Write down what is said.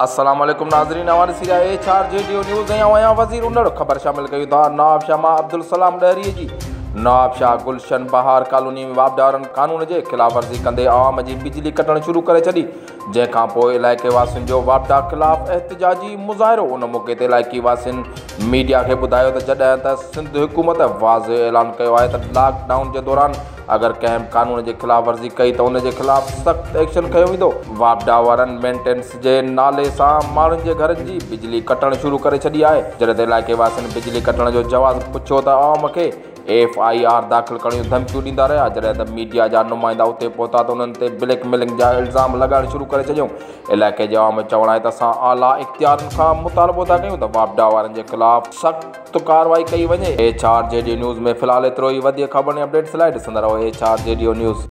السلام عليڪم ناظرين اوهان ڏسي رهيا H R G D news ۽ آئون آهيان وزير انڙ خبر شامل ڪيون ٿا نوابشاهه مان عبدالسلام ڏهري جي نوابشاهه گلشن بهار ڪالوني ۾ واپڊا وارن قانون جي خلاف ورزي ڪندي عوام جي بجلي ڪٽڻ شروع ڪري ڇڏي جنهن کان پوء علائقي واسين جو واپڊا خلاف احتجاجي مظاهرو ان موقعي تي علائقي واسين ميڊيا کي ٻڌايو ته جڏهن ته سنڌ حڪومت واضح اعلان ڪيو آهي ته لاڪ ڊائون جي دوران اگر ڪنهن به قانون جي خلاف ورزي ڪئي ته ان جي خلاف سخت ايڪشن کنيو ويندو. واپڊا وارن مينٽيننس جي نالي سان ماڻهن جي گهرن جي بجلي ڪٽڻ شروع ڪري ڇڏي آهي جڏهن ته علائقي واسين بجلي ڪٽڻ جو جواز پڇيو ته عوام کي ايف I R داخل ڪرڻ جون ڌمڪيون ڏيندا رهيا جڏهن ته ميڊيا جا نمائندا اتي پهتا ته انهن تي بليڪ ميلنگ جا الزام لڳائڻ شروع ڪري ڇڏيائون علائقي جي عوام جو چوڻ آهي ته اسان اعليٰ اختيارين کان مطالبو ٿا ڪيون ته واپڊا وارن جي خلاف سخت ڪارروائي ڪئي وڃي. H R G D news ۾ في الحال ايترو ئي وڌيڪ خبرن ۽ اپڊيٽس لاء ڏسندا رهو H R G D news.